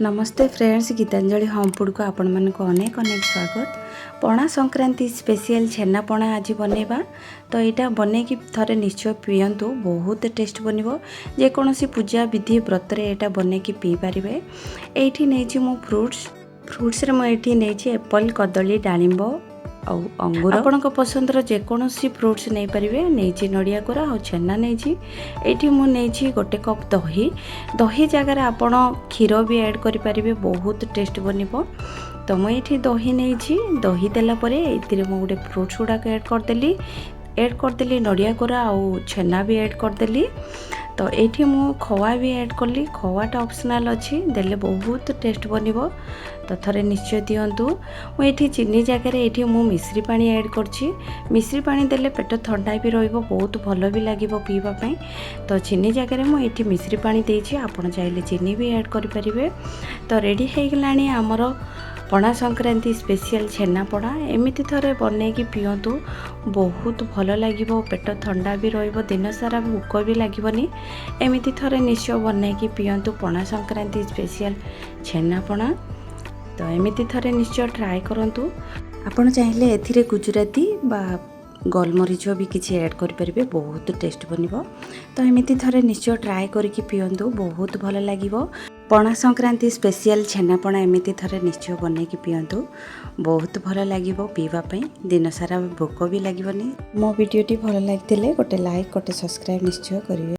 ନମସ୍ତେ friends, Gitanjali home ଫୁଡ଼କୁ ଆପଣମାନଙ୍କୁ ଅନେକ ଅନେକ ସ୍ୱାଗତ। ପଣା ସଂକ୍ରାନ୍ତି ସ୍ପେଶିଆଲ ଛେନାପଣା ଆଜି ବନେଇବା। ତ ଏଇଟା ବନେଇକି ଥରେ ନିଶ୍ଚୟ ପିଅନ୍ତୁ, ବହୁତ ଟେଷ୍ଟ ବନିବ। ଯେକୌଣସି ପୂଜା ବିଧି ବ୍ରତରେ ଏଇଟା ବନେଇକି ପିଇପାରିବେ। ଏଇଠି ନେଇଛି ମୁଁ ଫ୍ରୁଟ୍ସ। ଫ୍ରୁଟ୍ସରେ ମୁଁ ଏଇଠି ନେଇଛି ଏପଲ୍, କଦଳୀ, ଡାଳିମ୍ବ ଆଉ ଅଙ୍ଗୁର। ଆପଣଙ୍କ ପସନ୍ଦର ଯେକୌଣସି ଫ୍ରୁଟ୍ସ ନେଇପାରିବେ। ନେଇଛି ନଡ଼ିଆ କୋରା ଆଉ ଛେନା ନେଇଛି। ଏଇଠି ମୁଁ ନେଇଛି 1 କପ୍ ଦହି। ଦହି ଜାଗାରେ ଆପଣ କ୍ଷୀର ବି ଆଡ଼୍ କରିପାରିବେ, ବହୁତ ଟେଷ୍ଟ ବନିବ। ତ ମୁଁ ଏଇଠି ଦହି ନେଇଛି। ଦହି ଦେଲା ପରେ ଏଇଥିରେ ମୁଁ ଗୋଟେ ଫ୍ରୁଟ୍ସ ଗୁଡ଼ାକ ଆଡ଼୍ କରିଦେଲି। ଆଡ଼୍ କରିଦେଲି ନଡ଼ିଆ କୋରା ଆଉ ଛେନା ବି ଆଡ଼୍ କରିଦେଲି। ତ ଏଇଠି ମୁଁ ଖୋଆ ବି ଆଡ଼୍ କଲି। ଖୋଆଟା ଅପସନାଲ୍ ଅଛି, ଦେଲେ ବହୁତ ଟେଷ୍ଟ ବନିବ। ତ ଥରେ ନିଶ୍ଚୟ ଦିଅନ୍ତୁ। ମୁଁ ଏଇଠି ଚିନି ଜାଗାରେ ଏଇଠି ମୁଁ ମିଶ୍ରି ପାଣି ଆଡ଼୍ କରିଛି। ମିଶ୍ରି ପାଣି ଦେଲେ ପେଟ ଥଣ୍ଡା ବି ରହିବ, ବହୁତ ଭଲ ବି ଲାଗିବ ପିଇବା ପାଇଁ। ତ ଚିନି ଜାଗାରେ ମୁଁ ଏଇଠି ମିଶ୍ରି ପାଣି ଦେଇଛି, ଆପଣ ଚାହିଁଲେ ଚିନି ବି ଆଡ଼୍ କରିପାରିବେ। ତ ରେଡ଼ି ହେଇଗଲାଣି ଆମର ପଣା ସଂକ୍ରାନ୍ତି ସ୍ପେଶିଆଲ ଛେନାପଣା। ଏମିତି ଥରେ ବନେଇକି ପିଅନ୍ତୁ, ବହୁତ ଭଲ ଲାଗିବ, ପେଟ ଥଣ୍ଡା ବି ରହିବ, ଦିନସାରା ଭୋକ ବି ଲାଗିବନି। ଏମିତି ଥରେ ନିଶ୍ଚୟ ବନେଇକି ପିଅନ୍ତୁ ପଣା ସଂକ୍ରାନ୍ତି ସ୍ପେଶିଆଲ ଛେନାପଣା। ତ ଏମିତି ଥରେ ନିଶ୍ଚୟ ଟ୍ରାଏ କରନ୍ତୁ। ଆପଣ ଚାହିଁଲେ ଏଥିରେ ଗୁଜୁରାତି ବା ଗୋଲମରିଚ ବି କିଛି ଆଡ଼୍ କରିପାରିବେ, ବହୁତ ଟେଷ୍ଟ ବନିବ। ତ ଏମିତି ଥରେ ନିଶ୍ଚୟ ଟ୍ରାଏ କରିକି ପିଅନ୍ତୁ, ବହୁତ ଭଲ ଲାଗିବ। ପଣା ସଂକ୍ରାନ୍ତି ସ୍ପେଶିଆଲ ଛେନାପଣା ଏମିତି ଥରେ ନିଶ୍ଚୟ ବନେଇକି ପିଅନ୍ତୁ, ବହୁତ ଭଲ ଲାଗିବ ପିଇବା ପାଇଁ, ଦିନସାରା ଭୋକ ବି ଲାଗିବନି। ମୋ ଭିଡ଼ିଓଟି ଭଲ ଲାଗିଥିଲେ ଗୋଟେ ଲାଇକ୍, ଗୋଟେ ସବସ୍କ୍ରାଇବ୍ ନିଶ୍ଚୟ କରିବେ।